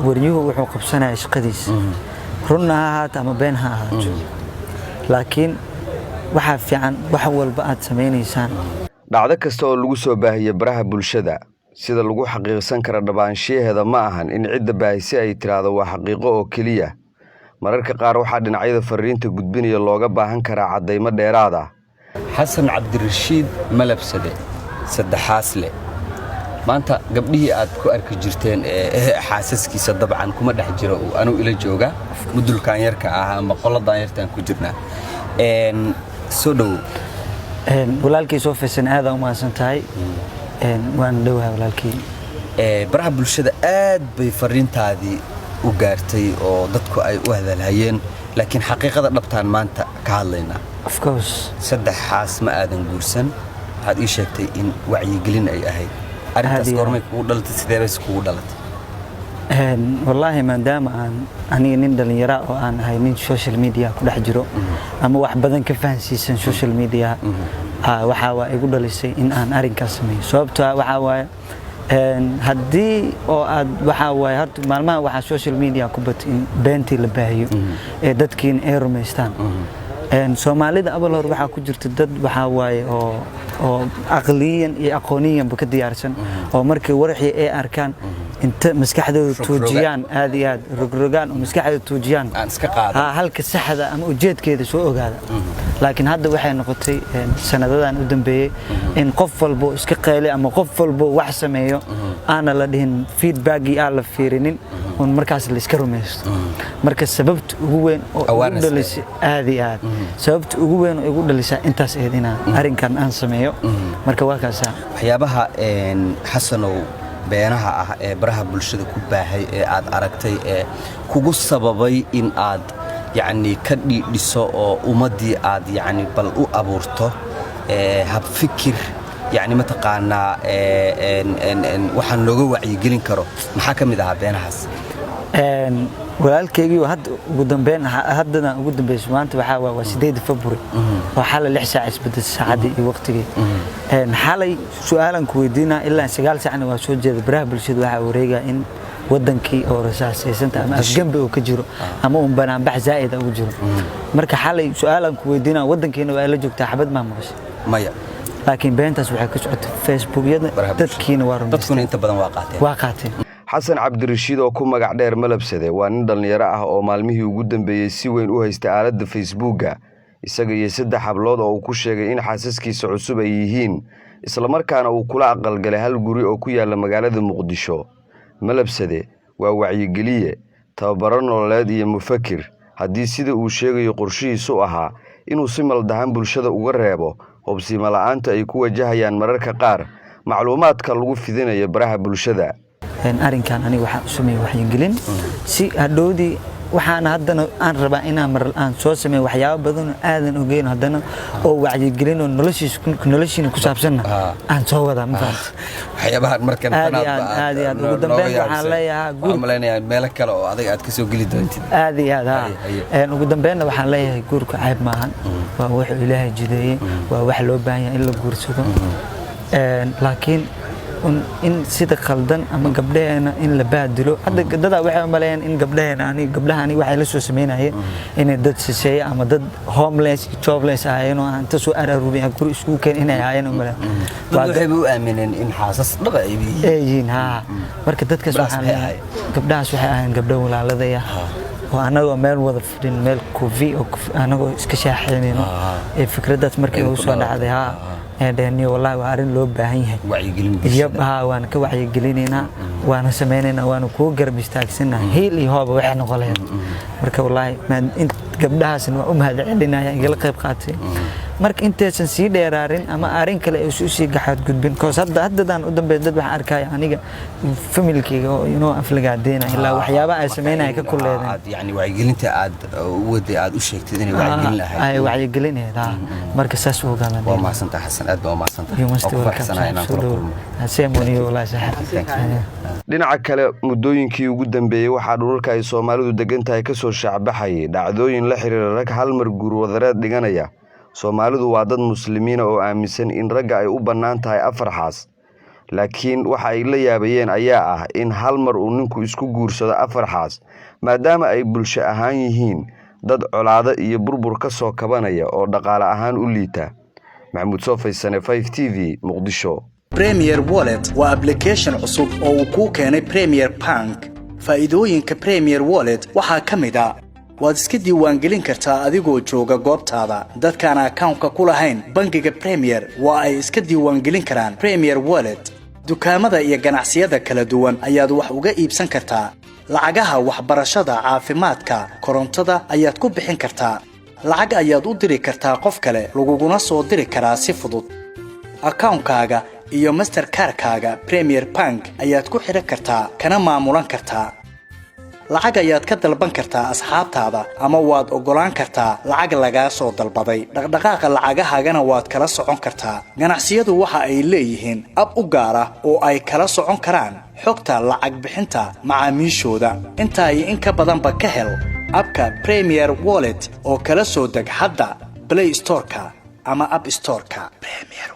Waryuhu wuxuu qabsanaya shaqadiisa, runna ha ahaato ama been ha ahaato, laakiin waxaa fiican wax walba aad samaynaysaan. Dhacdo kasta oo lagu soo baahiyo baraha bulshada, sida lagu xaqiiqsan kara dhabaanshiyaheeda ma ahan in cidda baahisi ay tiraahdo waa xaqiiqo oo keliya. Mararka qaar waxaa dhinacyada fariinta gudbinaya looga baahan karaa caddaymo dheeraad ah. Xasan Cabdirashiid Malabsade, saddexaasle, maanta gabdhihii aad ku arki jirteen ee xaasaskiisa dabcan kuma dhex jiro. Anuu ila jooga mudulkaan yarka ah ama qoladaan yartaan ku jirnaa. Soo dhowow. Walaalkii soo faysan, aad u mahadsan tahay, waan dhowahay walaalkii. Baraha bulshada aad bay fariintaadii u gaartay oo dadku ay u hadalhayeen, laakiin xaqiiqada dhabtaan maanta ka hadlaynaa. Of course. Saddex xaas ma aadan guursan. Waxaad ii sheegtay in wacyigelin ay ahayd arrintaas. Goormay kugu dhalatay? Sidee bayse kugu dhalatay? Wallaahi, maadaama aan aniga nin dhallinyara oo aan ahay, nin social media ku dhex jiro ama wax badan ka fahansiisan social media, waxaa waa igu dhalisay in aan arrinkaas sameeyo. Sababtoo ah waxaa waaye, haddii oo aad waxaa waaye, horta maalmaha waxaa social media ku batay in beentii la baahiyo ee dadkiina ay rumaystaan. Soomaalida abal hor waxaa ku jirta dad waxaa waaye oo aqliyan iyo aqooniyanba ka diyaarsan, oo markii warxii ay arkaan inta maskaxdooda tuujiyaan, aad iyo aad rogrogaan oo maskaxdooda tuujiyaan, halka saxda ama ujeedkeeda soo ogaada. Laakiin hadda waxay noqotay sanadadan u dambeeyey in qof walbo iska qaylay ama qof walbo wax sameeyo aana la dhihin feedbackii aan la fiirinin un markaas la iska rumaysto. Marka sababta ugu weyn oo igu dhalisay, aad iyo aad sababta ugu weyn oo igu dhalisaa intaas ahayd inaan arrinkan aan sameeyo. Marka waa kaasaa. Waxyaabaha, Xasanow, beenaha ah ee baraha bulshada ku baahay ee aad aragtay ee kugu sababay in aad yacni ka dhiidhiso oo ummaddii aad yacni bal u abuurto habfikir, yacni mataqaanaa, waxaan looga wacyigelin karo, maxaa ka mid ahaa beenahaas? Walaalkaygii hadda ugu dambeyn, haddana ugu dambeyso maanta waxaa waa 8 February oo xalay 6 saac isbedeshay saacaddii iyo waqtigii. Xalay su-aalan ku weydiinaa, ilaa 9 saacna waa soo jeeda. Baraha bulshada waxaa wareegaya in wadankii oo rasaasiysanta ama afgembi uu ka jiro ama uun banaanbax zaa'ida ugu jiro. Marka xalay su-aalan ku weydiinaa, wadankiina waa la joogtaa, xabad maa maqashay? Maya. Laakiin beentaas waxay ka socotay Facebookyada, dadkiina waa rumaysteen. Dadkuna inta badan waa qaateen. Waa qaateen. Xasan Cabdirashiid oo ku magac dheer Malabsade waa nin dhallinyaro ah oo maalmihii ugu dambeeyey si weyn u haysta aaladda Facebooka. Isaga iyo saddex hablood oo uu ku sheegay in xaasaskiisa cusub ay yihiin, islamarkaana uu kula aqalgalay hal guri oo ku yaala magaalada Muqdisho. Malabsade waa wacyigeliye, tababaro nololeed iyo mufakir. Haddii sida uu sheegayo qorshihiisu ahaa inuu si maldahan bulshada uga reebo hobsiimo la'aanta ay ku wajahayaan mararka qaar macluumaadka lagu fidinayo baraha bulshada. Arrinkan aniga waxaan u sameeyey wacyigelin si hadhowdii waxaana haddana aan rabaa inaan mar aan soo sameeyo waxyaabo badan oo aadan ogeyn haddana oo wacyigelin oo noloshiis noloshiina ku saabsanna aan soo wadaa, ma fahamta? Waxyaabahan markan. Aad iyo aad, aad iyo aad. Ugu dambeyn waxaan leeyahay guur, malaynayaa meelo kale oo adiga aad ka soo geli doontid. Aad iyo aad, ha. Ugu dambeynna waxaan leeyahay guurka ceeb maahan, waa wuxuu Ilaahay jideeyey, waa wax loo baahan yahay in la guursado, laakiin in sida khaldan ama gabdhaheena in la baadilo. Hadda dadaa waxay u maleeyaan in gabdhaheena ani gabdhaha ani waxay la soo sameynayeen inay dad shisheeye ama dad homeless, jobless ahaayeen oo aan inta soo ararurin guri iskugu keen inay ahaayeen u maleeyaan. Dad waxayba u aamineen in xaasas dhaba ay yihiin. Ay yihiin, haa. Marka dadkaas Gabdhahaas waxaan maxay leeyahay, ahaayeen? Gabdhahaas waxay ahaayeen gabdho walaaladaya oo anagoo meel wada fadhin, meel coffee oo anagoo iska shaaxeynayno ee fikraddaas markii Ay ugu ku soo dhalatay. dhacday, haa, ee dhehniyo wallahi waa arrin loo baahan yahay. Wacyigelin yab bulshada. Haa, waan ka wacyigelinaynaa, waana sameynaynaa, waana kugu garab istaagsanaa, hiil iyo hooba waxay noqon lahayd. Marka wallaahi gabdhahaasna waa u mahad celinaya igala qayb qaatay. Marka intaysan sii dheeraarin ama arrin kale ay isu sii gaxaad gudbin, cause hadda haddadaan u dambeyn dad waxaan arkaya aniga familkayga oo inoo aflagaadeena ilaa waxyaabaha ay sameynaya ka kulleedeen. Aad yani wacyigelinta aad u waday, aad u sheegtid inay wacyigelin ahayd. Ay wacyigelinayd, haa. Marka saas u ogaadan. Waa mahadsantahay, Xasan, aad baa u mahadsantahay. You must Waa ku welcome. faraxsanahay inaan kula kulmo. Same on you, wallahi, saaxiib. Dhinaca kale, muddooyinkii ugu dambeeyey waxaa dhulalka ay Soomaalidu degan tahay ka soo shaacbaxayay dhacdooyin la xiriira rag hal mar guurwadareed dhiganaya. Soomaalidu waa dad Muslimiina oo aaminsan in ragga ay u bannaan tahay afar xaas. Laakiin waxa ay la yaabayeen ayaa ah in hal mar uu ninku isku guursado afar xaas, maadaama ay bulsho ahaan yihiin dad colaado iyo burbur ka soo kabanaya oo dhaqaale ahaan u liita. Maxamuud Soofaysane, 5 TV, Muqdisho. Premier Wallet waa application cusub oo uu kuu keenay Premier Bank. Faa'iidooyinka Premier Wallet waxaa ka mid ah: waad iska diiwaangelin kartaa adigoo jooga goobtaada. Dadkaan akawnka ku lahayn bangiga Premier waa ay iska diiwaangelin karaan Premier Wallet. Dukaamada iyo ganacsiyada kala duwan ayaad wax uga iibsan kartaa. Lacagaha waxbarashada, caafimaadka, korontada ayaad ku bixin kartaa. Lacag ayaad u diri kartaa qof kale, laguguna soo diri karaa si fudud. Akawnkaaga iyo Mastercard-kaaga Premier Bank ayaad ku xidhan kartaa, kana maamulan kartaa. Lacag ayaad ka dalban kartaa asxaabtaada, ama waad oggolaan kartaa lacag lagaa soo dalbaday. Dhaqdhaqaaqa lacagahaagana waad kala socon kartaa. Ganacsiyadu waxa ay leeyihiin ab u gaar ah oo ay kala socon karaan xogta lacag bixinta macaamiishooda. Intaa iyo in ka badanba ka hel abka Premier Wallet oo kala soo deg hadda Play Storeka ama App Storeka. Premier.